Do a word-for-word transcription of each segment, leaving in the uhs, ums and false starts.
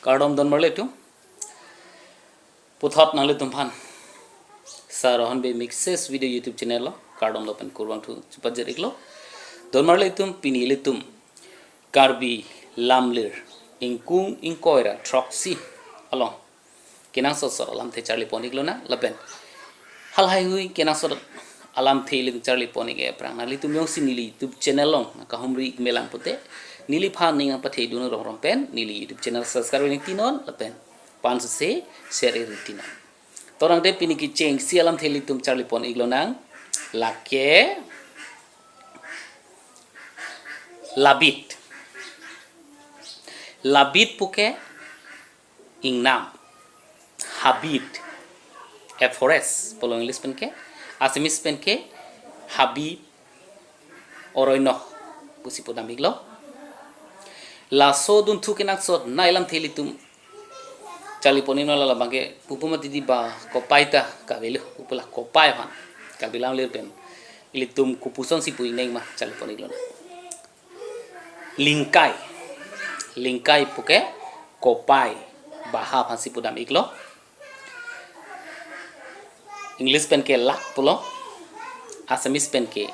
Kardom donmarli atum. Puthot nanglitumphan Sir Rohan Bey Mixes Video YouTube channel lo kardom lapen kurvangthu chepajir iklo. Donmarli atum, pini ilitum Karbi lamlir ingkung ingkoi ra throksi along kenangsot sot alamthe charlipon iklonang lapen halahai hui kenangsot alamthe ilitum charlipon ik aphrang nanglitum jongsi neli YouTube channel along kahumri ikmelang pute, neliphan ning nangpathedun rong rong pen neli YouTube channel subscribe ning tinon lapen pansose share iri tinon. Torang te pini kechengsi alamthe ilitum charlipon iklonang, lake labit. Labit puke ingnam, habit, a forest pulo English pen ke, Assamese pen ke habi oronyo pusi pudam iklo. Laso adunthu kenangsot nai alamthe ilitum charlipon iklo, labang ke pupu mati di ba kopai ta kavelo, pupu la kopai aphan Karbi lamlir pen ilitum kopusonsi pu ingneng ma charlipon iklonang. Lingkai. Lingkai puke kopai, baha aphansi pudam iklo. English pen ke lak pulo, Assamese pen ke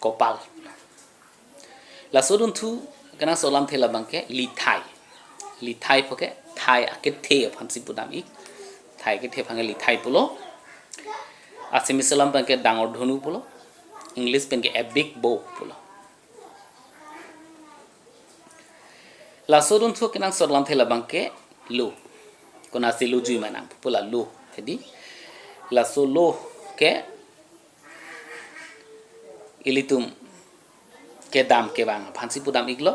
kopal. Laso adunthu kenangsot alamthe labang ke lithai. Lithai puke thai akethe aphansi pudam ik. Thai akethe aphan ke lithai pulo. Assamese alam pen ke dangor dhonu pulo. English pen ke a big bow pulo. Laso adunthu kenangsot alamthe labang ke lo. Konatsi lojui ma nang pupu la lo. Jadi laso lo ke ilitum kedam kevang aphansi pudam iklo.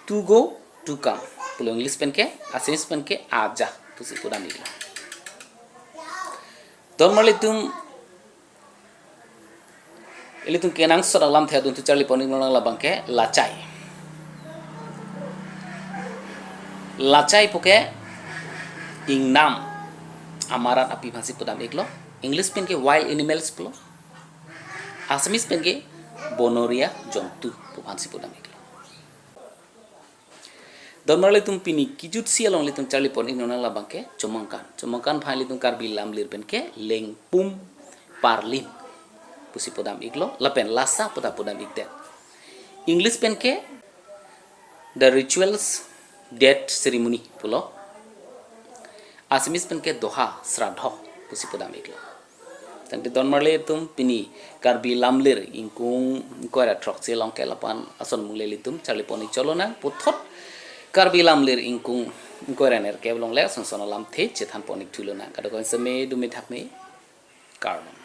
To go to come pulo English pen ke, Assamese pen ke aja pusi pudam iklo. Donmarli atum, ilitum kenangsot alamthe adunthu charlipon iklonang labang ke lachai. Lachai puke ingnam amarat api aphansi pudam iklo. English pen ke wild animals pulo. Assamese pen ke bonoria jontu pu aphansi pudam iklo. Donmarli atum, pini kejutsi along ilitum charlipon iklonang labang ke chomangkan. Chomangkan aphan ilitum Karbi lamlir pen ke lengpum parlin pusi pudam iklo lapen lasa pu ta pudam ikdet. English pen ke the rituals death ceremony pulo. Assamese pen ke doha sradho pusi pudam iklo. Tangte donmarli atum, pini Karbi lamlir ingkung ingkoi ra throksi along ke lapu-an ason mung le ilitum charlipon ik cholonang. Puthot Karbi lamlir ingkung ingkoi ra nerkep along le ason son alamthe chethanpon ik thulonang. Kadokave seme dumi thakme, kardom.